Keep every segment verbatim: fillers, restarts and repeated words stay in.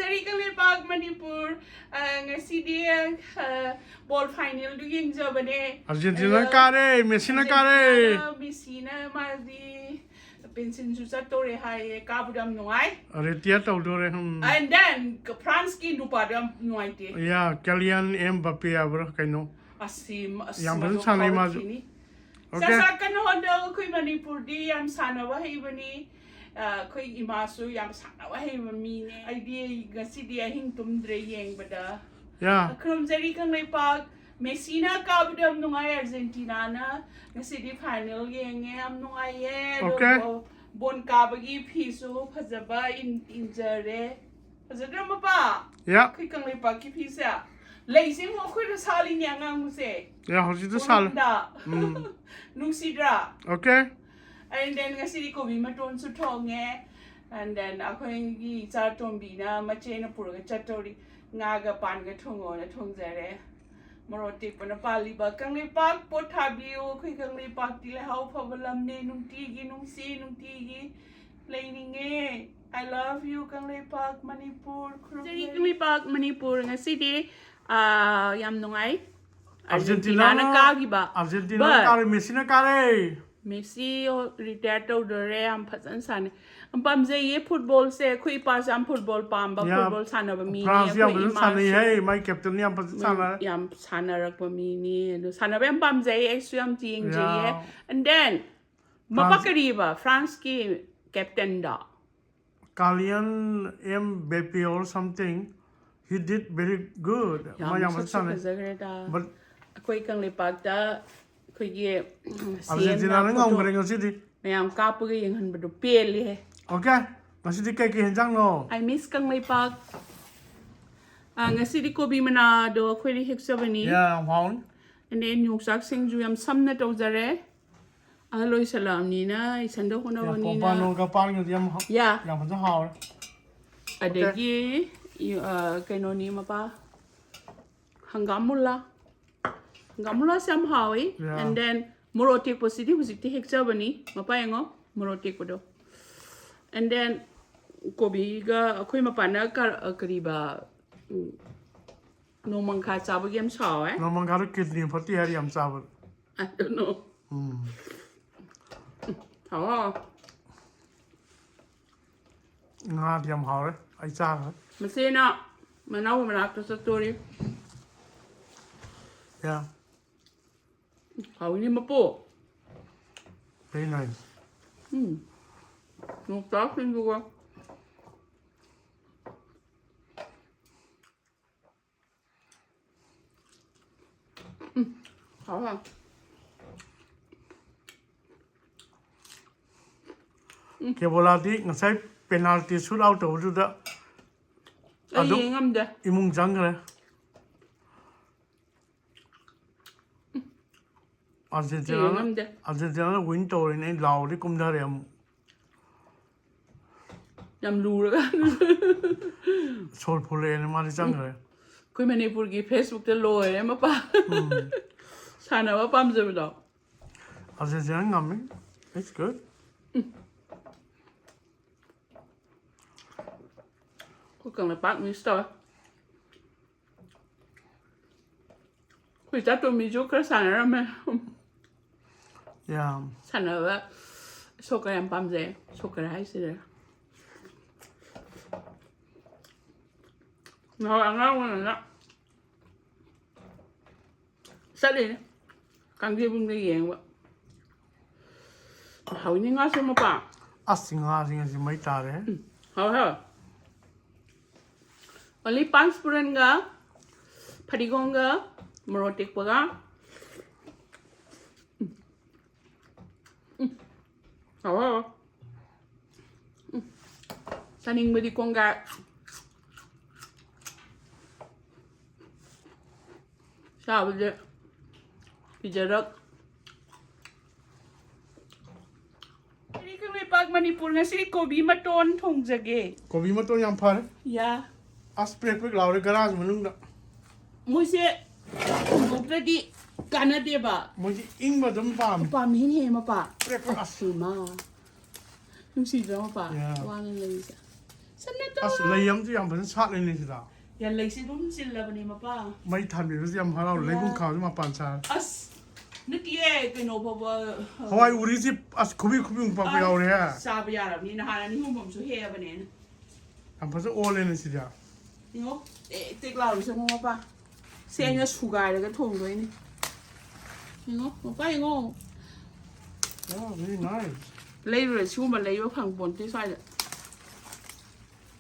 ꯀꯔꯤ ꯀꯪꯂꯩꯄꯥꯛ ꯃꯅꯤꯄꯨꯔ, ꯑ, ꯉꯁꯤꯗꯤ, ꯑ, ꯕꯣꯜ ꯐꯥꯏꯅꯦꯜꯗꯨ ꯌꯦꯡꯖꯕꯅꯦ꯫ ꯑꯥꯔꯖꯦꯟꯇꯤꯅꯥ ꯀꯥꯔꯦ, ꯃꯦꯁꯤꯅ ꯀꯥꯔꯦ꯫ ꯃꯦꯁꯤꯅ ꯃꯥꯗꯤ ꯄꯦꯟꯁꯤꯟꯁꯨ ꯆꯠꯇꯧꯔꯦ ꯍꯥꯏꯌꯦ, ꯀꯥꯕꯗꯣ ꯌꯥꯝ ꯅꯨꯡꯉꯥꯏ꯫ ꯔꯤꯇꯤꯌꯔ ꯇꯧꯗꯣꯔꯦ꯫ ꯎꯝ꯫ And then ꯐ꯭ꯔꯥꯟꯁꯀꯤ ꯅꯨꯄꯥꯗꯣ ꯌꯥꯝ ꯅꯨꯡꯉꯥꯏꯇꯦ꯫ ꯌꯥ, ꯀꯦꯂꯤꯌꯥꯟ ꯑꯦꯝ ꯕꯥꯄꯦ ꯍꯥꯏꯕ꯭ꯔꯥ ꯀꯩꯅꯣ꯫ ꯑꯁꯤ ꯑꯁ ꯌꯥꯝ ꯐꯖꯅ ꯃꯗꯨ ꯁꯥꯟꯅꯩ ꯃꯥꯁꯨ꯫ ꯐꯥꯎꯔꯛꯈꯤꯅꯤ꯫ Okay. ꯆꯥꯛꯆꯥ ꯀꯟꯅ ꯍꯣꯠꯅꯧ꯫ ꯑꯩꯈꯣꯏ ꯃꯅꯤꯄꯨꯔꯗꯤ ꯌꯥꯝ ꯁꯥꯟꯅꯕ ꯍꯩꯕꯅꯤ꯫ ꯑ, ꯑꯩꯈꯣꯏ ꯏꯃꯥꯁꯨ ꯌꯥꯝ ꯁꯥꯟꯅꯕ ꯍꯩꯕ ꯃꯤꯅꯦ꯫ ꯑꯩꯗꯤ ꯉꯁꯤꯗꯤ ꯑꯍꯤꯡ ꯇꯨꯝꯗ꯭ꯔꯦ ꯌꯦꯡꯕꯗ꯫ ꯌꯥ꯫ ꯈꯨꯔꯨꯝꯖꯔꯤ ꯀꯪꯂꯩꯄꯥꯛ꯫ ꯃꯦꯁꯤꯅ ꯀꯥꯕꯗꯣ ꯌꯥꯝ ꯅꯨꯡꯉꯥꯏ, ꯑꯥꯔꯖꯦꯟꯇꯤꯅꯥꯅ ꯉꯁꯤꯗꯤ ꯐꯥꯏꯅꯦꯜ ꯌꯦꯡꯉꯦ, ꯌꯥꯝ ꯅꯨꯡꯉꯥꯏꯌꯦ꯫ ꯑꯗꯣ Okay. ꯕꯣ-, ꯕꯣꯟ ꯀꯥꯕꯒꯤ ꯐꯤꯁꯨ ꯐꯖꯕ ꯏꯟ-, ꯏꯟꯖꯔꯦ꯫ ꯐꯖꯗ꯭ꯔꯥ ꯃꯄꯥ? ꯌꯥ꯫ ꯑꯩꯈꯣꯏ ꯀꯪꯂꯩꯄꯥꯛꯀꯤ ꯐꯤꯁꯦ꯫ ꯂꯩꯁꯦ ꯑꯃꯨꯛ ꯑꯩꯈꯣꯏꯅ ꯁꯥꯠꯂꯤꯅꯦ ꯑꯉꯥꯡꯕꯁꯦ꯫ ꯌꯥ, ꯍꯧꯖꯤꯛꯇ ꯁꯥꯠꯂꯦ꯫ ꯎꯔꯨꯝꯗ꯫ ꯎꯝ꯫ ꯅꯨꯡꯁꯤꯗ꯭ꯔꯥ? Okay. And then ꯉꯁꯤꯗꯤ ꯀꯣꯕꯤ ꯃꯇꯣꯟꯁꯨ ꯊꯣꯡꯉꯦ꯫ And then ꯑꯩꯈꯣꯏꯒꯤ ꯏꯆꯥ ꯇꯣꯝꯕꯤꯅ ꯃꯆꯦꯅ ꯄꯨꯔꯒ ꯆꯠꯇꯧꯔꯤ꯫ ꯉꯥꯒ ꯄꯥꯟꯒ ꯊꯣꯡꯉꯣꯅ ꯊꯣꯡꯖꯔꯦ꯫ ꯃꯣꯔꯣꯛ ꯇꯦꯛꯄꯅ ꯄꯥꯜꯂꯤꯕ ꯀꯪꯂꯩꯄꯥꯛ ꯄꯣꯠ ꯊꯥꯕꯤꯌꯨ꯫ ꯑꯩꯈꯣꯏ ꯀꯪꯂꯩꯄꯥꯛꯇꯤ ꯂꯩꯍꯥꯎ ꯐꯕ ꯂꯝꯅꯦ꯫ ꯅꯨꯡꯇꯤꯒꯤ ꯅꯨꯡꯁꯤ, ꯅꯨꯡꯇꯤꯒꯤ ꯂꯩꯅꯤꯡꯉꯦ꯫ I love you Kangleipak Manipur. ꯈꯨꯔꯨꯝꯖꯔꯤ Kangleipak Manipur. ꯉꯁꯤꯗꯤ, ꯑꯥ, ꯌꯥꯝ ꯅꯨꯡꯉꯥꯏ꯫ ꯑꯥꯔꯖꯦꯟꯇꯤꯅꯥꯅ ꯑꯥꯔꯖꯦꯟꯇꯤꯅꯥꯅ ꯀꯥꯈꯤꯕ꯫ ꯑꯥꯔꯖꯦꯟꯇꯤꯅꯥꯅ But ꯀꯥꯔꯦ, ꯃꯦꯁꯤꯅ ꯀꯥꯔꯦ꯫ ꯃꯦꯁꯤ ꯔꯤꯇꯥꯌꯔ ꯇꯧꯗꯣꯔꯦ, ꯌꯥꯝ ꯐꯖꯅ ꯁꯥꯟꯅꯩ꯫ ꯌꯥꯝ ꯄꯥꯝꯖꯩꯌꯦ ꯐꯨꯠꯕꯣꯜꯁꯦ꯫ ꯑꯩꯈꯣꯏ ꯏꯄꯥꯁꯦ ꯌꯥꯝ ꯐꯨꯠꯕꯣꯜ ꯄꯥꯝꯕ, ꯌꯥ꯫ ꯐꯨꯠꯕꯣꯜ ꯁꯥꯟꯅꯕ ꯃꯤꯅꯦ꯫ ꯐ꯭ꯔꯥꯟꯁꯁꯨ ꯌꯥꯝ ꯑꯩꯈꯣꯏ ꯐꯖꯅ ꯏꯃꯥꯁꯨ ꯁꯥꯟꯅꯩ ꯍꯦ, ꯃꯥꯏ ꯀꯦꯞꯇꯦꯟ ꯌꯥꯝ ꯐꯖꯅ ꯁꯥꯟꯅꯔꯦ꯫ ꯌꯥꯝ ꯁꯥꯟꯅꯔꯛꯄ ꯃꯤꯅꯤ꯫ ꯑꯗꯨ ꯁꯥꯟꯅꯕ ꯌꯥꯝ ꯄꯥꯝꯖꯩ, ꯑꯩꯁꯨ ꯌꯥꯝ ꯌꯦꯡꯖꯩꯌꯦ꯫ ꯌꯥ꯫ And then ꯃꯄꯥ ꯐ꯭ꯔꯥꯟꯁ ꯀꯔꯤꯕ ꯐ꯭ꯔꯥꯟꯁꯀꯤ ꯀꯦꯞꯇꯦꯟꯗꯣ? Kylian Mbappe or something, he did very good. ꯃꯥ ꯌꯥꯝ ꯃꯁꯛꯁꯨ ꯐꯖꯅ ꯁꯥꯟꯅꯩ꯫ ꯐꯖꯈ꯭ꯔꯦꯗ꯫ But ꯑꯩꯈꯣꯏ ꯀꯪꯂꯩꯄꯥꯛꯇ ꯑꯩꯈꯣꯏꯒꯤ, ꯎꯝ, ꯑꯥꯔꯖꯦꯟꯇꯤꯅꯥꯅ CM ꯉꯝꯈ꯭ꯔꯦ ꯉꯁꯤꯗꯤ꯫ ꯃꯌꯥꯝ ꯀꯥꯞꯄꯒ ꯌꯦꯡꯍꯟꯕꯗꯣ ꯄꯦꯜꯂꯦꯍꯦ꯫ Okay, ꯉꯁꯤꯗꯤ ꯀꯩ ꯀꯩ ꯍꯦꯟꯖꯥꯡꯅꯣ? I miss Kangleipak. ꯑꯥ, ꯉꯁꯤꯗꯤ ꯀꯣꯕꯤ ꯃꯅꯥꯗꯣ ꯑꯩꯈꯣꯏꯅ ꯍꯦꯛꯆꯕꯅꯤ꯫ ꯌꯥ, ꯌꯥꯝ ꯍꯥꯎꯅꯤ꯫ And then ꯌꯣꯡꯆꯥꯛ ꯁꯤꯡꯖꯨ ꯌꯥꯝ ꯁꯝꯅ ꯇꯧꯖꯔꯦ꯫ ꯑꯍꯜ ꯑꯣꯏꯁꯜꯂꯛꯑꯕꯅꯤꯅ ꯏꯁꯟꯗ ꯌꯥ, ꯍꯣꯠꯅꯕꯅꯤꯅ꯫ ꯄꯣꯡꯄꯥꯟꯒ ꯄꯥꯟꯒꯗꯤ ꯌꯥꯝ ꯍꯥꯎ-, ꯌꯥ꯫ ꯌꯥꯝ ꯐꯖꯅ ꯍꯥꯎꯔꯦ꯫ ꯑꯗꯒꯤ, ꯑ, ꯀꯩꯅꯣꯅꯤ ꯃꯄꯥ, ꯍꯪꯒꯥꯝ ꯃꯨꯂꯥ꯫ ꯍꯪꯒꯥꯝ ꯃꯨꯂꯥꯁꯦ ꯌꯥꯝ ꯍꯥꯎꯋꯤ꯫ ꯌꯥ꯫ And then ꯃꯣꯔꯣꯛ ꯑꯇꯦꯛꯄꯁꯤꯗꯤ ꯍꯧꯖꯤꯛꯇꯤ ꯍꯦꯛꯆꯕꯅꯤ꯫ ꯃꯄꯥ ꯌꯦꯡꯉꯣ, ꯃꯣꯔꯣꯛ ꯑꯇꯦꯛꯄꯗꯣ꯫ And then ꯀꯣꯕꯤꯒ ꯑꯩꯈꯣꯏ ꯃꯄꯥꯟꯅ ꯀ-, ꯀꯔꯤꯕ, ꯎꯝ, ꯅꯣꯡꯃꯪꯈꯥ ꯆꯥꯕꯒꯤ ꯌꯥꯝ ꯁꯥꯎꯋꯦ꯫ ꯅꯣꯡꯃꯪꯈꯥꯗꯣ ꯀꯤꯗꯅꯤ ꯐꯠꯇꯦ ꯍꯥꯏꯔ ꯌꯥꯝ ꯆꯥꯕ꯫ I don't know. ꯎꯝ꯫ ꯍꯥꯎ ꯍꯥꯎ꯫ ꯉꯥꯗꯤ ꯌꯥꯝ ꯍꯥꯎꯔꯦ꯫ ꯑꯩ ꯆꯥꯈ꯭ꯔꯦ꯫ ꯃꯆꯦꯅ ꯃꯅꯥꯎ ꯃꯅꯥꯛꯇ ꯆꯠꯇꯣꯔꯤ꯫ Yeah. ꯍꯥꯎꯏꯅꯦ ꯃꯄꯨ꯫ Very nice. ꯎꯝ꯫ ꯌꯣꯡꯆꯥꯛꯁꯤꯡꯗꯨꯒ꯫ ꯎꯝ꯫ ꯍꯥꯎ ꯍꯥꯎ꯫ ꯀꯦꯕꯣꯂꯥꯗꯤ ꯉꯁꯥꯏ penalty shoot out ꯇꯧꯕꯗꯨꯗ ꯑꯩ ꯑꯗꯨꯝ ꯌꯦꯡ ꯉꯝꯗꯦ꯫ ꯏꯃꯨꯡ ꯆꯪꯈ꯭ꯔꯦ꯫ ꯑꯥꯔꯖꯦꯟꯇꯤꯅꯥꯅ, ꯌꯦꯡ ꯉꯝꯗꯦ꯫ ꯑꯥꯔꯖꯦꯟꯇꯤꯅꯥꯅ win ꯇꯧꯔꯤꯅꯦ, ꯑꯩ ꯂꯥꯎꯔꯗꯤ ꯀꯨꯝꯊꯔꯦ ꯑꯃꯨꯛ꯫ ꯌꯥꯝ ꯂꯨꯔꯒ꯫ ꯁꯣꯔ ꯐꯨꯜꯂꯛꯑꯦꯅ ꯃꯥꯗꯤ ꯆꯪꯈ꯭ꯔꯦ꯫ ꯑꯩꯈꯣꯏ ꯃꯅꯤꯄꯨꯔꯒꯤ Facebook ꯇ ꯂꯣꯏꯔꯦ ꯃꯄꯥ꯫ ꯎꯝ꯫ ꯁꯥꯟꯅꯕ ꯄꯥꯝꯖꯕꯗꯣ꯫ ꯑꯥꯔꯖꯦꯟꯇꯤꯅꯥ ꯉꯝꯃꯤ꯫ It's good. ꯑꯩꯈꯣꯏ ꯀꯪꯂꯩꯄꯥꯛ miss ꯇꯧꯋꯦ꯫ ꯑꯩꯈꯣꯏ ꯏꯆꯥ ꯇꯣꯝꯕꯤꯁꯨ ꯈꯔ ꯁꯥꯟꯅꯔꯝꯃꯦ꯫ ꯌꯥꯝ꯫ ꯁꯥꯟꯅꯕ soccer ꯌꯥꯝ ꯄꯥꯝꯖꯩ꯫ Soccer ꯍꯥꯏꯁꯤꯔ꯫ ꯅꯍꯥꯟꯋꯥꯏ ꯑꯉꯥꯡ ꯑꯣꯏꯔꯤꯉꯩꯗ ꯆꯠꯂꯤꯅꯦ ꯀꯥꯡꯖꯩꯕꯨꯡꯗ ꯌꯦꯡꯕ꯫ ꯍꯥꯎꯏꯅꯦ ꯉꯥꯁꯦ ꯃꯄꯥ꯫ ꯑꯁ, ꯉꯥꯁꯤ ꯉꯁꯤ ꯃꯩ ꯇꯥꯔꯦ꯫ ꯎꯝ, ꯍꯥꯎꯋꯦ, ꯍꯥꯎꯋꯦ꯫ Only ꯄꯥꯟꯁ ꯄꯨꯔꯟꯒ, ꯐꯗꯤꯒꯣꯝꯒ, ꯃꯣꯔꯣꯛ ꯑꯇꯦꯛꯄꯒ꯫ ꯎꯝ꯫ ꯎꯝ꯫ ꯍꯥꯎꯋꯦ, ꯍꯥꯎꯋꯦ꯫ ꯎꯝ꯫ ꯆꯥꯅꯤꯡꯕꯗꯤ ꯀꯣꯡꯒꯥꯏ꯫ ꯆꯥꯕꯁꯦ ꯄꯤꯖꯔꯛ꯫ ꯑꯩ ꯀꯪꯂꯩꯄꯥꯛ ꯃꯅꯤꯄꯨꯔ ꯉꯁꯤꯗꯤ ꯀꯣꯕꯤ ꯃꯇꯣꯟ ꯊꯣꯡꯖꯒꯦ꯫ ꯀꯣꯕꯤ ꯃꯇꯣꯟ ꯌꯥꯝ ꯐꯔꯦ꯫ ꯌꯥ꯫ ꯑꯁ, ꯄ꯭ꯔꯦꯛ ꯄ꯭ꯔꯦꯛ ꯂꯥꯎꯔꯦ ꯒꯔꯥꯖ ꯃꯅꯨꯡꯗ꯫ ꯃꯣꯏꯁꯦ ꯊꯣꯡꯗꯣꯛꯇ꯭ꯔꯗꯤ ꯀꯥꯟꯅꯗꯦꯕ꯫ ꯃꯣꯏꯗꯤ ꯏꯪꯕ ꯑꯗꯨꯝ ꯄꯥꯝꯃꯤ꯫ ꯄꯥꯝꯃꯤꯅꯦ ꯃꯄꯥ꯫ ꯄ꯭ꯔꯦꯛ ꯄ꯭ꯔꯦꯛ ꯑꯁ꯫ ꯑꯁ, ꯏꯃꯥ꯫ ꯅꯨꯡꯁꯤꯗ꯭ꯔꯣ ꯃꯄꯥ? ꯌꯥ꯫ ꯋꯥꯅ ꯂꯩꯔꯤꯁꯦ꯫ ꯁꯅꯥꯇꯣ꯫ ꯑꯁ, ꯂꯩ ꯑꯃꯁꯨ ꯌꯥꯝ ꯐꯖꯅ ꯁꯥꯠꯂꯦꯅꯦ ꯁꯤꯗ꯫ ꯌꯥ, ꯂꯩꯁꯦ ꯑꯗꯨꯝ ꯆꯤꯜꯂꯕꯅꯦ ꯃꯄꯥ꯫ ꯃꯩ ꯊꯥꯟꯕꯤꯕꯁꯦ ꯌꯥꯝ ꯍꯔꯥꯎꯔꯦ꯫ ꯌꯥ꯫ ꯂꯩꯕꯨꯡ ꯈꯥꯕꯁꯦ ꯃꯄꯥꯟ ꯁꯥꯔꯦ꯫ ꯑꯁ, ꯅꯠꯇꯤꯌꯦ, ꯀꯩꯅꯣ ꯐꯥꯎꯕ꯫ ꯍꯋꯥꯏ ꯎꯔꯤꯁꯤ ꯑꯁ ꯈꯨꯕꯤ ꯈꯨꯕꯤ ꯄꯥꯛꯄ ꯌꯥꯎꯔꯦ꯫ ꯆꯥꯕ ꯌꯥꯔꯕꯅꯤ, ꯅꯍꯥꯟ ꯑꯅꯤ ꯑꯍꯨꯝ ꯑꯃꯁꯨ ꯍꯦꯛꯑꯕꯅꯦ ꯑꯩꯅ꯫ ꯌꯥꯝ ꯐꯖꯅ ꯑꯣꯜꯂꯦꯅꯦ ꯁꯤꯗꯤ꯫ ꯌꯦꯡꯉꯣ, ꯇꯦꯛ ꯇꯦꯛ ꯂꯥꯎꯔꯤꯁꯦ ꯌꯦꯡꯉꯣ ꯃꯄꯥ꯫ ꯁꯦ ꯑꯩꯅ ꯁꯨꯒꯥꯏꯔꯒ ꯊꯣꯡꯗꯣꯏꯅꯦ꯫ ꯌꯦꯡꯉꯣ ꯃꯄꯥ, ꯌꯦꯡꯉꯣ꯫ Yeah, very nice. ꯂꯩꯔꯨꯔꯦ, ꯁꯤꯒꯨꯝꯕ ꯂꯩꯕ ꯐꯪꯄꯣꯟꯇꯦ ꯁ꯭ꯋꯥꯏꯗ꯫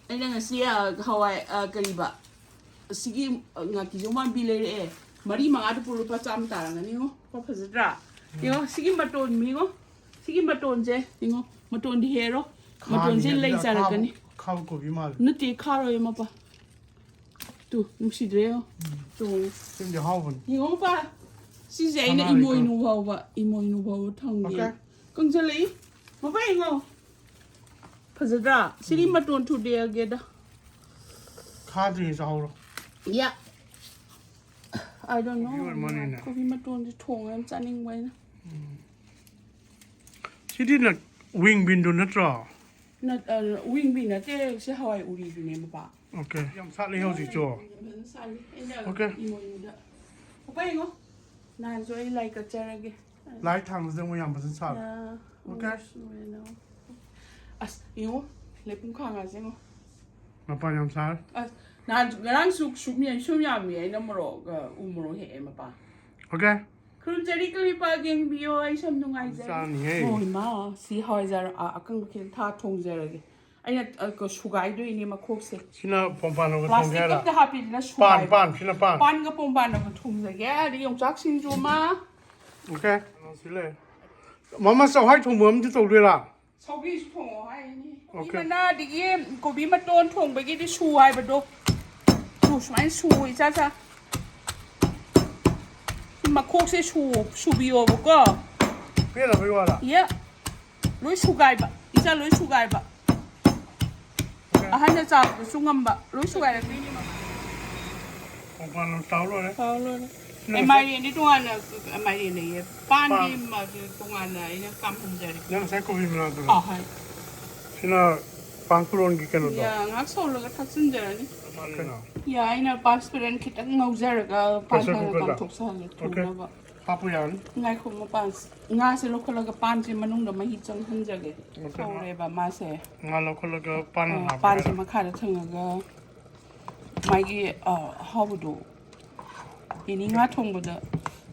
ꯑꯩꯅ ꯉꯁꯤ, ꯑ, ꯍꯋꯥꯏ, ꯑ, ꯀꯔꯤꯕ, ꯑꯁꯤꯒꯤ, ꯑ, ꯉꯥꯀꯤꯖꯧ ꯃꯥꯟꯕꯤ ꯂꯩꯔꯛꯑꯦ꯫ ꯃꯔꯤ ꯃꯉꯥꯗꯨ ꯄꯨꯔ ꯂꯨꯄꯥ ꯆꯥꯝꯃ ꯇꯥꯔꯝꯒꯅꯤ ꯌꯦꯡꯉꯣ꯫ ꯀꯣ ꯐꯖꯗ꯭ꯔꯥ? ꯌꯦꯡꯉꯣ ꯁꯤꯒꯤ ꯃꯇꯣꯟ ꯌꯦꯡꯉꯣ꯫ ꯁꯤꯒꯤ ꯃꯇꯣꯟꯁꯦ ꯌꯦꯡꯉꯣ꯫ ꯃꯇꯣꯟꯗꯤ ꯍꯦꯔꯣ꯫ ꯃꯇꯣꯟꯁꯦ ꯈꯥꯅꯤ, ꯂꯩ ꯑꯗꯨꯗꯤ ꯆꯥꯔꯛꯀꯅꯤ꯫ ꯑꯈꯥꯕ, ꯑꯈꯥꯕ ꯀꯣꯕꯤ ꯃꯥꯜꯂꯦ꯫ ꯅꯠꯇꯦ, ꯈꯥꯔꯣꯏ ꯃꯄꯥ꯫ ꯇꯨ ꯅꯨꯡꯁꯤꯗ꯭ꯔꯦ ꯌꯦꯡꯉꯣ꯫ ꯆꯣꯡꯉꯦ꯫ ꯁꯤꯃꯗꯤ ꯍꯥꯎꯕꯅꯤ꯫ ꯌꯦꯡꯉꯣ ꯃꯄꯥ꯫ ꯁꯤꯁꯦ ꯑꯩꯅ ꯁꯅꯥꯔꯩ ꯏꯃꯣꯏꯅꯨ ꯀꯣ꯫ ꯐꯥꯎꯕ, ꯏꯃꯣꯏꯅꯨ ꯐꯥꯎꯕ ꯊꯝꯒꯦ꯫ Okay. ꯀꯪꯁꯤꯜꯂꯛꯏ꯫ ꯃꯄꯥ ꯌꯦꯡꯉꯣ꯫ ꯐꯖꯗ꯭ꯔꯥ? ꯁꯤꯗꯤ ꯃꯇꯣꯟ ꯊꯨꯗꯦꯛꯑꯒꯦꯗ꯫ ꯈꯥꯗ꯭ꯔꯤꯉꯩ ꯆꯥꯍꯧꯔꯣ꯫ ꯌꯥ꯫ I don't know. ꯀꯣꯕꯤ ꯑꯣꯏꯔ ꯃꯥꯜꯂꯦꯅꯦ꯫ ꯀꯣꯕꯤ ꯃꯇꯣꯟꯁꯦ ꯊꯣꯡꯉꯒ ꯌꯥꯝ ꯆꯥꯅꯤꯡꯕ ꯑꯩꯅ꯫ ꯁꯤꯗꯤ ꯅ-, wing bean ꯗꯨ ꯅꯠꯇ꯭ꯔꯣ? ꯅꯠ-, ꯑ, wing bean ꯅꯠꯇꯦ, ꯁꯤ ꯍꯋꯥꯏ ꯎꯔꯤꯗꯨꯅꯦ ꯃꯄꯥ꯫ Okay. ꯌꯥꯝ ꯁꯥꯠꯂꯤ ꯍꯧꯖꯤꯛꯁꯨ꯫ ꯐꯖꯅ ꯁꯥꯠꯂꯤ꯫ ꯑꯩꯅ Okay. ꯏꯃꯣꯏꯅꯨꯗ꯫ ꯃꯄꯥ ꯌꯦꯡꯉꯣ꯫ ꯅꯍꯥꯟꯁꯨ ꯑꯩ ꯂꯥꯏ ꯀꯠꯆꯔꯒꯦ꯫ ꯂꯥꯏ ꯊꯥꯡꯕꯁꯤꯗ ꯑꯃꯨꯛ ꯌꯥꯝ ꯐꯖꯅ ꯁꯥꯠꯂꯦ꯫ ꯑ, Okay. ꯎꯔꯁꯨ ꯎꯔꯦꯅ꯫ ꯑꯁ ꯌꯦꯡꯉꯣ, ꯂꯩꯄꯨꯡ ꯈꯥꯡꯉꯥꯁꯦ ꯌꯦꯡꯉꯣ꯫ ꯃꯄꯥꯟ ꯌꯥꯝ ꯁꯥꯔꯦ꯫ ꯑꯁ ꯅꯍꯥꯟ, ꯉꯔꯥꯡꯁꯨ ꯁꯨꯝ ꯌꯥꯝ, ꯁꯨꯝ ꯌꯥꯝꯃꯤ꯫ ꯑꯩꯅ ꯃꯣꯔꯣꯛ, ꯑ, ꯎ ꯃꯣꯔꯣꯛ ꯍꯦꯛꯑꯦ ꯃꯄꯥ꯫ Okay. ꯈꯨꯔꯨꯝꯖꯔꯤ ꯀꯂꯤꯄꯥ ꯌꯦꯡꯕꯤꯌꯣ, ꯑꯩ ꯁꯨꯝ ꯅꯨꯡꯉꯥꯏꯖꯔꯦ꯫ ꯆꯥꯅꯤꯍꯦ꯫ ꯍꯣꯏ ꯃꯥ, ꯁꯤ ꯍꯋꯥꯏꯖꯥꯔ, ꯑ, ꯑꯀꯪꯕ ꯈꯤꯇꯪ ꯊꯥ ꯊꯣꯡꯖꯔꯒꯦ꯫ ꯑꯩꯅ, ꯑ, ꯀ-, ꯁꯨꯒꯥꯏꯗꯣꯏꯅꯦ ꯃꯈꯣꯛꯁꯦ꯫ ꯁꯤꯅ ꯄꯣꯝꯄꯥꯟ ꯂꯧꯕ Plastic ꯊꯣꯡꯒꯦ ꯍꯥꯏꯔ? ꯑꯝꯇ ꯍꯥꯞꯄꯤꯗꯅ ꯄꯥꯟ, ꯁꯨꯒꯥꯏꯕ꯫ ꯄꯥꯟ, ꯁꯤꯅ ꯄꯥꯟ꯫ ꯄꯥꯟꯒ ꯄꯣꯝꯄꯥꯟ ꯑꯃ ꯊꯣꯡꯖꯒꯦ꯫ ꯑꯗꯩ ꯌꯣꯡꯆꯥꯛ ꯁꯤꯡꯖꯨ ꯑꯃ꯫ Okay. ꯁꯤ ꯂꯩ꯫ ꯃꯃꯥ ꯆꯥꯛꯍꯋꯥꯏ ꯊꯣꯡꯕ ꯑꯃꯗꯤ ꯇꯧꯗꯣꯏꯔꯥ? ꯁꯧꯒ꯭ꯔꯤꯁꯨ ꯊꯣꯡꯉꯣ ꯍꯥꯏꯅꯤ꯫ ꯀꯣꯕꯤ Okay. ꯃꯅꯥ ꯑꯗꯒꯤ ꯀꯣꯕꯤ ꯃꯇꯣꯟ ꯊꯣꯡꯕꯒꯤꯗꯤ ꯁꯨ ꯍꯥꯏꯕꯗꯣ꯫ ꯁꯨ, ꯁꯨꯃꯥꯏꯅ ꯁꯨ ꯏꯆꯥ ꯆꯥ꯫ ꯁꯤ ꯃꯈꯣꯛꯁꯦ ꯁꯨ, ꯁꯨꯕꯤꯌꯣꯕꯀꯣ꯫ ꯄꯦꯠꯅꯕꯒꯤ ꯋꯥꯔ? ꯌꯦ꯫ ꯂꯣꯏ ꯁꯨꯒꯥꯏꯕ꯫ ꯏꯆꯥ ꯂꯣꯏ ꯁꯨꯒꯥꯏꯕ꯫ Okay. ꯑꯍꯟꯅ ꯆꯥꯕꯗꯁꯨ ꯉꯝꯕ꯫ ꯂꯣꯏ ꯁꯨꯒꯥꯏꯔꯛꯇꯣꯏꯅꯤ꯫ ꯄꯣꯡꯄꯥꯟ ꯇꯥꯎ ꯂꯣꯏꯔꯦ꯫ ꯇꯥꯎ ꯂꯣꯏꯔꯦ꯫ ꯅꯪ ꯑꯦ, ꯉꯁꯥꯏ ꯃꯥꯏꯔꯦꯟꯗꯤ ꯇꯣꯉꯥꯟꯅ, ꯃꯥꯏꯔꯦꯟ ꯂꯩꯌꯦ꯫ ꯄꯥꯟꯗꯤ ꯄꯥꯟ꯫ ꯃꯥ-, ꯇꯣꯉꯥꯟꯅ ꯑꯩꯅ ꯀꯥꯝꯍꯟꯖꯔꯦ꯫ ꯅꯪ ꯉꯁꯥꯏ ꯀꯣꯕꯤ ꯃꯅꯥꯗꯨꯔꯣ? ꯑꯥ, ꯍꯣꯏ꯫ ꯁꯤꯅ ꯄꯥꯟ ꯀꯣꯔꯣꯟꯒꯤ ꯀꯩꯅꯣꯗꯣ? ꯌꯥ, ꯉꯥꯏꯍꯥꯛ ꯁꯧꯍꯜꯂꯒ ꯊꯥꯛꯆꯤꯟꯖꯔꯅꯤ꯫ ꯀꯩꯅꯣ? ꯌꯥ, ꯑꯩꯅ ꯄꯥꯟꯁ ꯄꯦꯔꯦꯟ ꯈꯤꯇꯪ ꯉꯧꯖꯔꯒ ꯄꯥꯟ Pressure ꯍꯥꯟꯅ cooker ꯗ? ꯀꯥꯝꯊꯣꯛꯆꯍꯜꯂꯦ Okay. ꯊꯨꯅꯕ꯫ ꯍꯥꯞꯄ ꯌꯥꯔꯅꯤ꯫ ꯉꯥꯏꯈꯣ, ꯃꯄꯥꯟ ꯉꯥꯁꯦ ꯂꯧꯈꯠꯂꯒ ꯄꯥꯟꯁꯦ ꯃꯅꯨꯡꯗ ꯃꯍꯤ ꯆꯪꯍꯟꯖꯒꯦ꯫ Okay. ꯁꯧꯔꯦꯕ ꯃꯥꯁꯦ꯫ ꯉꯥ ꯂꯧꯈꯠꯂꯒ ꯄꯥꯟ ꯑ, ꯍꯥꯞꯄ ꯄꯥꯟꯁꯦ ꯌꯥꯔꯦ꯫ ꯃꯈꯥꯗ ꯊꯝꯃꯒ ꯃꯥꯒꯤ ꯑ, ꯑꯍꯥꯎꯕꯗꯣ ꯌꯦꯅꯤ ꯉꯥ ꯊꯣꯡꯕꯗ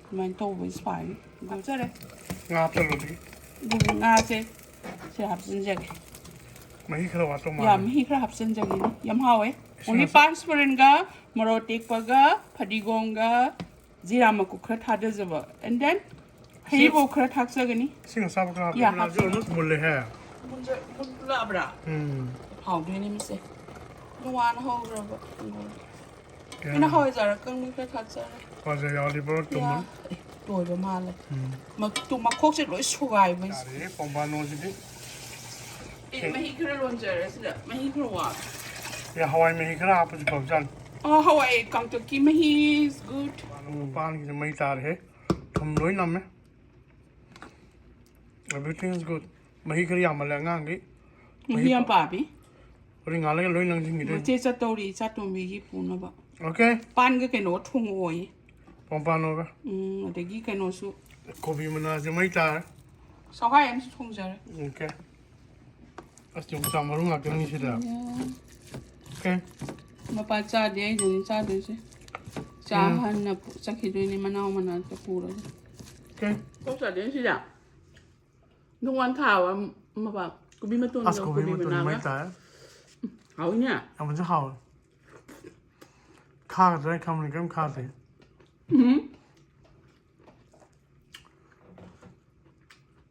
ꯑꯗꯨꯃꯥꯏꯅ ꯇꯧꯕ ꯏꯁꯄꯥꯏ ꯍꯥꯞꯆꯔꯦ꯫ ꯉꯥ ꯍꯥꯞꯆꯜꯂꯣ ꯑꯗꯨꯗꯤ꯫ ꯑꯗꯨꯒ ꯉꯥꯁꯦ ꯁꯤ ꯍꯥꯞꯆꯤꯟꯖꯒꯦ꯫ ꯃꯍꯤ ꯈꯔ ꯋꯥꯠꯇꯧ ꯌꯥ, ꯃꯥꯜꯂꯦ꯫ ꯃꯍꯤ ꯈꯔ ꯍꯥꯞꯆꯤꯟꯖꯒꯦ꯫ ꯌꯥꯝ ꯍꯥꯎꯋꯦ꯫ ꯏꯁꯤꯡ ꯑꯣꯡꯂꯤ ꯑꯁꯥ- ꯄꯥꯟꯁ ꯄꯦꯔꯦꯟꯒ ꯃꯣꯔꯣꯛ ꯑꯇꯦꯛꯄꯒ ꯐꯗꯤꯒꯣꯝꯒ ꯖꯤꯔꯥ ꯃꯀꯨꯞ ꯈꯔ ꯊꯥꯗꯖꯕ꯫ And then ꯍꯩꯔꯤꯕꯣꯞ ꯈꯔ ꯊꯥꯛꯆꯒꯅꯤ꯫ ꯏꯁꯤꯡ ꯑꯁꯥꯕ ꯈꯔ ꯍꯥꯞꯄ꯫ ꯌꯥ, ꯃꯅꯥꯁꯦ ꯍꯥꯞꯆꯤꯜꯂꯣ꯫ Almost ꯃꯨꯜꯂꯦꯍꯦ꯫ ꯃꯨꯟꯖ-, ꯃꯨꯜꯂꯛꯑꯕ꯭ꯔꯥ? ꯎꯝ꯫ ꯍꯥꯎꯗꯣꯏꯅꯦ ꯃꯤꯁꯦ꯫ ꯅꯨꯡꯉꯥꯏꯅ ꯍꯧꯈ꯭ꯔꯕ꯫ ꯌꯥ꯫ ꯃꯤꯅ ꯍꯋꯥꯏꯖꯥꯔ ꯑꯀꯪꯕ ꯈꯔ ꯊꯥꯛꯆꯔꯦ꯫ ꯍꯋꯥꯏꯖꯥꯔ ꯌꯥꯎꯔꯗꯤ ꯕ꯭ꯔꯣ ꯌꯥ, ꯇꯨꯝꯃꯅꯤ꯫ ꯑꯦ, ꯂꯣꯏꯕ ꯃꯥꯜꯂꯦ꯫ ꯎꯝ꯫ ꯃ-, ꯇꯨ-, ꯃꯈꯣꯛꯁꯦ ꯂꯣꯏ ꯁꯨꯒꯥꯏꯕ꯫ ꯌꯥꯔꯦ, ꯄꯣꯝꯕꯥꯅꯣꯁꯤꯗꯤ꯫ ꯑꯦ, ꯃꯍꯤ ꯈꯔ ꯂꯣꯟꯖꯔꯦ ꯁꯤꯗ꯫ ꯃꯍꯤ ꯈꯔ ꯋꯥꯠꯂꯦ꯫ ꯌꯥ, ꯍꯋꯥꯏ ꯃꯍꯤ ꯈꯔ ꯍꯥꯞꯄꯁꯨ ꯐꯕꯖꯥꯠꯅꯤ꯫ ꯑꯣ, ꯍꯋꯥꯏ ꯀꯥꯡꯇꯛꯀꯤ ꯃꯍꯤ is good꯫ ꯄꯥꯟꯒꯤꯁꯦ ꯃꯩ ꯇꯥꯔꯦꯍꯦ꯫ ꯊꯨꯝ ꯂꯣꯏ ꯅꯝꯃꯦ꯫ Everything is good. ꯃꯍꯤ ꯈꯔ ꯌꯥꯝꯃꯜꯂꯦ ꯑꯉꯥꯡꯈꯩ꯫ ꯃꯍꯤ ꯌꯥꯝ ꯄꯥꯝꯃꯤ꯫ ꯍꯣꯔꯦꯟ ꯉꯥꯜꯂꯒ ꯂꯣꯏ ꯅꯪꯁꯤꯟꯈꯤꯗꯣꯏꯅꯤ꯫ ꯃꯆꯦ ꯆꯠꯇꯧꯔꯤ ꯏꯆꯥꯇꯣꯝꯕꯤꯒꯤ ꯄꯨꯅꯕ꯫ Okay. ꯄꯥꯟꯒ ꯀꯩꯅꯣꯒ ꯊꯣꯡꯉꯛꯑꯣꯌꯦ꯫ ꯄꯣꯝꯄꯥꯅꯣꯒ꯫ ꯎꯝ, ꯑꯗꯒꯤ ꯀꯩꯅꯣꯁꯨ꯫ ꯀꯣꯕꯤ ꯃꯅꯥꯁꯦ ꯃꯩ ꯇꯥꯔꯦ꯫ ꯆꯥꯛꯍꯋꯥꯏ ꯑꯃꯁꯨ ꯊꯣꯡꯖꯔꯦ꯫ Okay. ꯑꯁ, ꯌꯣꯡꯆꯥꯛ ꯃꯔꯨ ꯉꯥꯛꯇꯅꯤ ꯁꯤꯗ꯫ Okay. ꯃꯄꯥ ꯆꯥꯗꯦ, ꯑꯩꯗꯅꯤ ꯆꯥꯗꯣꯏꯁꯦ꯫ ꯆꯥ ꯎꯝ꯫ ꯍꯟꯅ ꯄꯨ-, ꯆꯠꯈꯤꯗꯣꯏꯅꯦ ꯃꯅꯥꯎ ꯃꯅꯥꯛꯇ ꯄꯨꯔꯒ꯫ Okay. ꯀꯣꯛ ꯆꯥꯗꯣꯏꯅꯦ ꯁꯤꯗ꯫ ꯅꯨꯡꯋꯥꯟ ꯊꯥꯕ ꯃꯄꯥ꯫ ꯀꯣꯕꯤ ꯃꯇꯣꯟꯒ ꯑꯁ, ꯀꯣꯕꯤ ꯀꯣꯕꯤ ꯃꯇꯣꯟ ꯃꯅꯥꯒ꯫ ꯃꯩ ꯇꯥꯔꯦ꯫ ꯍꯥꯎꯏꯅꯦ꯫ ꯌꯥꯝꯅꯁꯨ ꯍꯥꯎꯋꯦ꯫ ꯈꯥꯒꯗ꯭ꯔꯥ ꯍꯥꯏꯅ ꯈꯟꯕꯅꯤ, ꯀꯔꯤꯝ ꯈꯥꯗꯦ꯫ ꯎꯝ꯫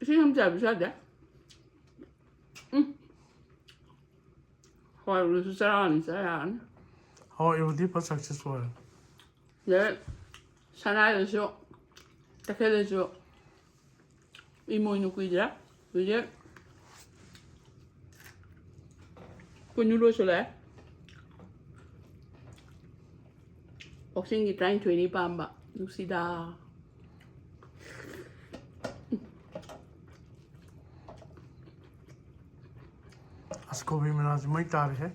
ꯏꯁꯤꯡ ꯌꯥꯝ ꯆꯥꯏꯕꯁꯨ ꯌꯥꯗꯦ꯫ ꯎꯝ꯫ ꯍꯋꯥꯏ ꯎꯔꯁꯨ ꯆꯔꯥ ꯑꯅꯤ ꯆꯥ ꯌꯥꯔꯅꯤ꯫ ꯍꯋꯥꯏ ꯎꯗꯤ ꯐꯖ success ꯑꯣꯏꯔꯦ꯫ ꯑꯗꯩ ꯁꯅꯥꯗꯁꯨ, ꯇꯈꯦꯜꯗꯁꯨ ꯏꯃꯣꯏꯅꯨ ꯀꯨꯏꯗ꯭ꯔꯦ꯫ ꯍꯧꯖꯤꯛ ꯄꯣꯏꯅꯨ ꯂꯣꯏꯁꯤꯜꯂꯛꯑꯦ꯫ ꯕꯣꯛꯁꯤꯡꯒꯤ ꯇꯔꯥꯅꯤꯊꯣꯏꯅꯤ ꯄꯥꯝꯕ꯫ ꯅꯨꯡꯁꯤꯗ꯫ ꯑꯁ, ꯀꯣꯕꯤ ꯃꯅꯥꯁꯤ ꯃꯩ ꯇꯥꯔꯦꯍꯦ꯫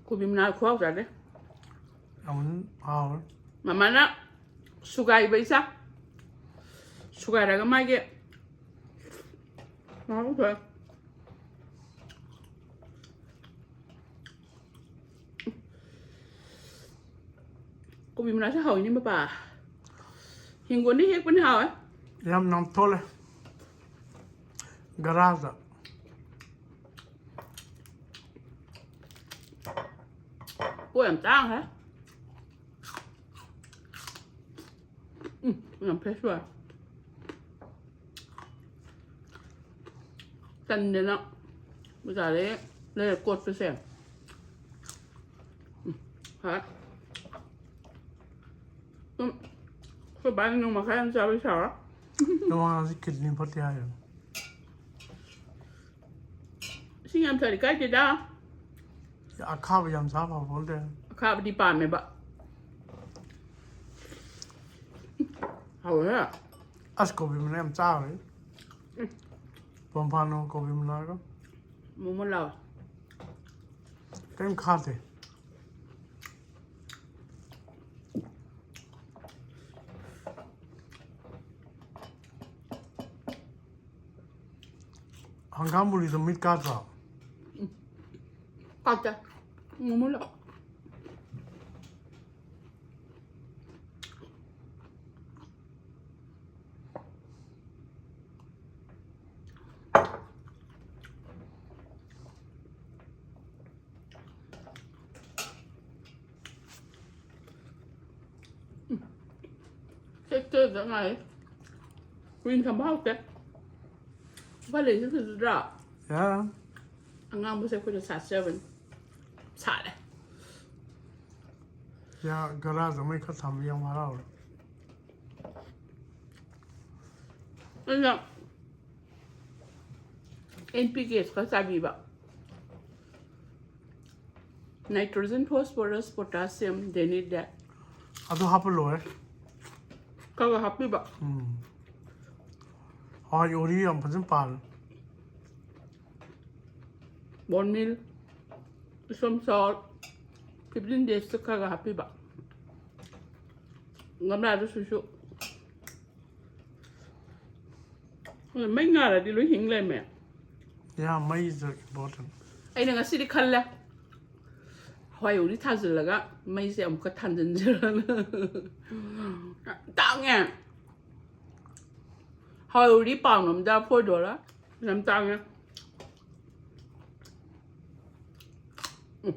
ꯀꯣꯕꯤ ꯃꯅꯥ ꯈꯨꯍꯥꯎ ꯆꯥꯗꯦ꯫ ꯌꯥꯝ ꯍꯥꯎꯔꯦ꯫ ꯃꯃꯥꯅ ꯁꯨꯒꯥꯏꯕ ꯏꯆꯥ꯫ ꯁꯨꯒꯥꯏꯔꯒ ꯃꯥꯒꯤ ꯃꯍꯥꯎ ꯊꯣꯛꯑꯦ꯫ ꯀꯣꯕꯤ ꯃꯅꯥꯁꯦ ꯍꯥꯎꯏꯅꯦ ꯃꯄꯥ꯫ ꯍꯤꯡꯒꯣꯜꯗ ꯍꯦꯛꯄꯅ ꯍꯥꯎꯋꯦ꯫ ꯌꯥꯝ ꯅꯥꯟꯊꯣꯛꯂꯦ꯫ ꯒꯔꯥꯗ꯫ ꯄꯣꯠ ꯌꯥꯝ ꯇꯥꯡꯈ꯭ꯔꯦ꯫ ꯎꯝ, ꯌꯥꯝ fresh ꯑꯣꯏ꯫ ꯇꯟꯗꯅ ꯕꯖꯥꯔꯗꯒꯤ ꯂꯩꯔ ꯀꯣꯠꯄꯁꯦ꯫ ꯎꯝ, ꯍꯣꯏ꯫ ꯑꯗꯨꯝ ꯑꯩꯈꯣꯏ ꯕꯥꯅ ꯅꯣꯡꯃ ꯈꯔ ꯌꯥꯝ ꯆꯥꯕꯩ ꯁꯥꯎꯔ꯫ ꯅꯃꯥꯁꯤ kidney ꯐꯠꯇꯦ ꯍꯥꯏꯌꯦ꯫ ꯏꯁꯤꯡ ꯌꯥꯝ ꯊꯛꯑꯗꯤ ꯀꯥꯏꯗꯦꯗ꯫ ꯑꯈꯥꯕ ꯌꯥꯝ ꯆꯥꯕ ꯐꯕ ꯅꯠꯇꯦ꯫ ꯑꯈꯥꯕꯗꯤ ꯄꯥꯝꯃꯦꯕ꯫ ꯍꯥꯎꯋꯦ꯫ ꯑꯁ, ꯀꯣꯕꯤ ꯃꯅꯥ ꯌꯥꯝ ꯆꯥꯈ꯭ꯔꯦ꯫ ꯄꯣꯝꯐꯥꯅꯣ ꯀꯣꯕꯤ ꯃꯅꯥꯒ꯫ ꯃꯣꯃꯣ ꯂꯥꯎ꯫ ꯀꯔꯤꯝ ꯈꯥꯗꯦ꯫ ꯍꯪꯒꯥꯝ ꯃꯨꯔꯤꯗꯣ ꯃꯤꯠ ꯀꯥꯗ꯭ꯔꯣ? ꯀꯥꯗꯦ꯫ ꯃꯣꯃꯣ ꯂꯥꯎ꯫ ꯍꯦꯛꯇꯗ ꯉꯥꯏ꯫ ꯀꯨꯏꯅ ꯊꯝꯕ ꯍꯥꯎꯇꯦ꯫ ꯎꯄꯥꯏ ꯂꯩꯇꯦ ꯐꯖꯗ꯭ꯔꯥ? ꯌꯥꯔꯦ꯫ ꯑꯉꯥꯡꯕꯁꯦ ꯑꯩꯈꯣꯏꯅ ꯁꯥꯠꯆꯕꯅꯤ꯫ ꯁꯥꯠꯂꯦ꯫ ꯌꯥ, ꯒꯔꯥꯗ ꯃꯩ ꯈꯔ ꯊꯝꯕ ꯌꯥꯝ ꯍꯔꯥꯎꯔꯦ꯫ ꯑꯗꯨꯅ ꯑꯦꯟ ꯄꯤ ꯀꯦ ꯈꯔ ꯆꯥꯕꯤꯕ꯫ Nitrogen, phosphorus, potassium, they need that. ꯑꯗꯨ ꯍꯥꯞꯄ ꯂꯣꯏꯔꯦ꯫ ꯈꯔ ꯈꯔ ꯍꯥꯞꯄꯤꯕ꯫ ꯎꯝ꯫ ꯍꯋꯥꯏ ꯎꯔꯤ ꯌꯥꯝ ꯐꯖꯅ ꯄꯥꯜꯂꯦ꯫ Bone meal, Epsom salt, fifteen days ꯈꯔ ꯈꯔ ꯍꯥꯞꯄꯤꯕ꯫ ꯒꯝꯂꯥꯗꯨꯁꯨ ꯃꯩ ꯉꯥꯜꯂꯗꯤ ꯂꯣꯏ ꯍꯤꯡ ꯂꯩꯔꯝꯃꯦ꯫ Yeah, ꯃꯩꯁꯨ important. ꯑꯩꯅ ꯉꯁꯤꯗꯤ ꯈꯜꯂꯦ, ꯍꯋꯥꯏ ꯎꯔꯤ ꯊꯥꯖꯤꯜꯂꯒ ꯃꯩꯁꯦ ꯑꯃꯨꯛꯀ ꯊꯥꯟꯖꯤꯟꯁꯤꯔꯅ꯫ ꯇꯥꯡꯉꯦ꯫ ꯍꯋꯥꯏ ꯎꯔꯤ ꯄꯥꯎꯟ ꯑꯝꯗ four dollar꯫ ꯌꯥꯝ ꯇꯥꯡꯉꯦ꯫ ꯎꯝ꯫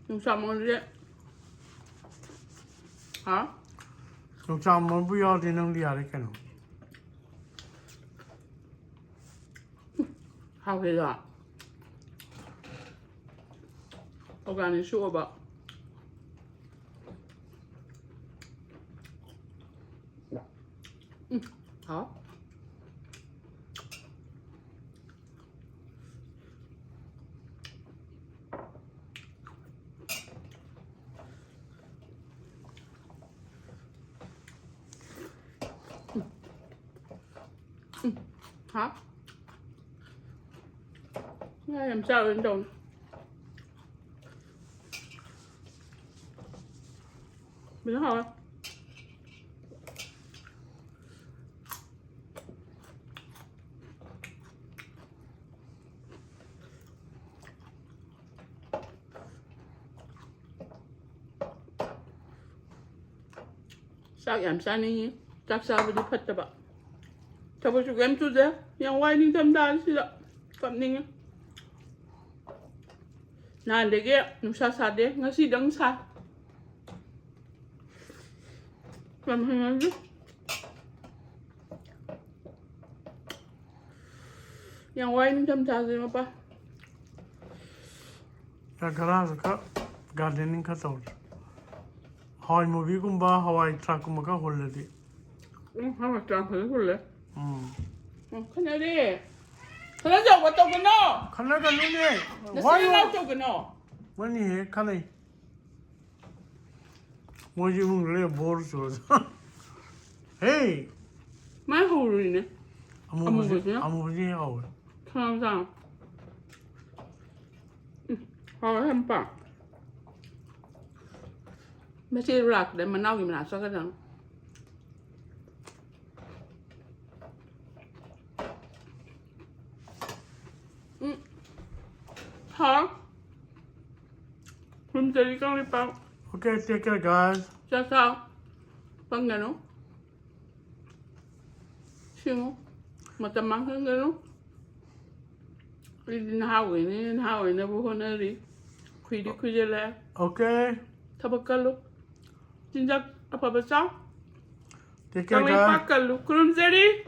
ꯌꯣꯡꯆꯥꯛ ꯃꯔꯨꯁꯦ꯫ ꯍꯥ? ꯌꯣꯡꯆꯥꯛ ꯃꯔꯨ ꯌꯥꯎꯔꯗꯤ ꯅꯪꯗꯤ ꯌꯥꯔꯦ ꯀꯩꯅꯣ꯫ ꯍꯥꯎꯋꯦꯗꯣ꯫ Organic ꯁꯨ ꯑꯣꯏꯕ꯫ ꯎꯝ, ꯍꯥꯎ꯫ ꯎꯝ, ꯍꯥꯎ꯫ ꯉꯥ ꯌꯥꯝ ꯆꯥꯎꯋꯦꯅ ꯇꯧꯅꯤ꯫ ꯐꯖꯅ ꯍꯥꯎꯋꯦ꯫ ꯆꯥꯛ ꯌꯥꯝ ꯆꯥꯅꯤꯡꯉꯤ꯫ ꯆꯥꯛ ꯆꯥꯕꯗꯤ ꯐꯠꯇꯕ꯫ ꯊꯕꯛꯁꯨ ꯀꯩꯝ ꯁꯨꯗꯦ꯫ ꯌꯥꯝ ꯋꯥꯏ ꯅꯤꯡꯊꯝꯊꯥꯁꯤꯗ꯫ ꯀꯞꯅꯤꯡꯉꯦ꯫ ꯅꯍꯥꯟꯗꯒꯤ ꯅꯨꯡꯁꯥ ꯁꯥꯗꯦ, ꯉꯁꯤꯗꯪ ꯁꯥꯏ꯫ ꯌꯥꯝ ꯍꯩꯅꯗꯦ꯫ ꯌꯥꯝ ꯋꯥꯏ ꯅꯤꯡꯊꯝꯊꯥꯁꯦ ꯃꯄꯥ꯫ ꯈꯔ ꯈꯔꯁꯨ ꯈꯔ gardening ꯈꯔ ꯇꯧꯔꯦ꯫ ꯍꯋꯥꯏ ꯃꯨꯕꯤꯒꯨꯝꯕ, ꯍꯋꯥꯏ ꯊ꯭ꯔꯥꯛꯀꯨꯝꯕ ꯈꯔ ꯍꯨꯜꯂꯗꯤ꯫ ꯎꯝ, ꯍꯋꯥꯏ ꯊ꯭ꯔꯥꯛ ꯐꯖꯅ ꯍꯨꯜꯂꯦ꯫ ꯎꯝ꯫ ꯎꯝ, ꯈꯠꯅꯔꯦ꯫ ꯈꯠꯅ ꯆꯧꯕ ꯇꯧꯒꯅꯣ꯫ ꯈꯠꯅꯒꯅꯨꯅꯦ꯫ ꯅꯆꯤꯟ Why you- ꯅꯅꯥꯎ ꯇꯧꯒꯅꯣ꯫ ꯃꯣꯏꯅꯤ ꯍꯦꯛ ꯈꯠꯅꯩ꯫ ꯃꯣꯏꯁꯦ ꯏꯃꯨꯡꯗ ꯂꯩ bore ꯆꯨꯔꯁꯨ꯫ Hey! ꯃꯥ ꯍꯧꯔꯨꯔꯤꯅꯦ꯫ ꯑꯃꯨꯕꯁꯤ ꯑꯃꯨꯕꯁꯤꯅ? ꯑꯃꯨꯕꯁꯤ ꯍꯥꯎꯋꯦ. ꯈꯪꯉꯝꯖꯥꯠꯅꯣ? ꯎꯝ, ꯍꯥꯎꯋꯦ ꯌꯥꯝ ꯄꯥꯝ. ꯃꯆꯦꯗꯨ ꯂꯥꯛꯇ꯭ꯔꯦ, ꯃꯅꯥꯎꯒꯤ ꯃꯅꯥꯛ ꯆꯠꯈ꯭ꯔꯖꯥꯠꯅꯤ. ꯎꯝ. ꯍꯥꯎ. ꯈꯨꯔꯨꯝꯖꯔꯤ ꯀꯥꯡꯂꯩꯄꯥꯛ. Okay, take care, guys. ꯆꯥꯛ ꯆꯥꯎ. ꯄꯪꯒꯅꯨ. ꯁꯤꯡꯉꯨ. ꯃꯇꯝ ꯃꯥꯡꯍꯟꯒꯅꯨ. ꯑꯩꯗꯤ ꯅꯍꯥ ꯑꯣꯏꯅꯤ, ꯅꯍꯥ ꯑꯣꯏꯅꯕ ꯍꯣꯠꯅꯔꯤ. ꯈꯨꯏꯗꯤ ꯈꯨꯏꯖꯜꯂꯦ. Okay. ꯊꯕꯛ ꯀꯜꯂꯨ. ꯆꯤꯟꯖꯥꯛ ꯑꯐꯕ ꯆꯥꯎ. Take care, Kangleipak guys. ꯀꯜꯂꯨ. ꯈꯨꯔꯨꯝꯖꯔꯤ.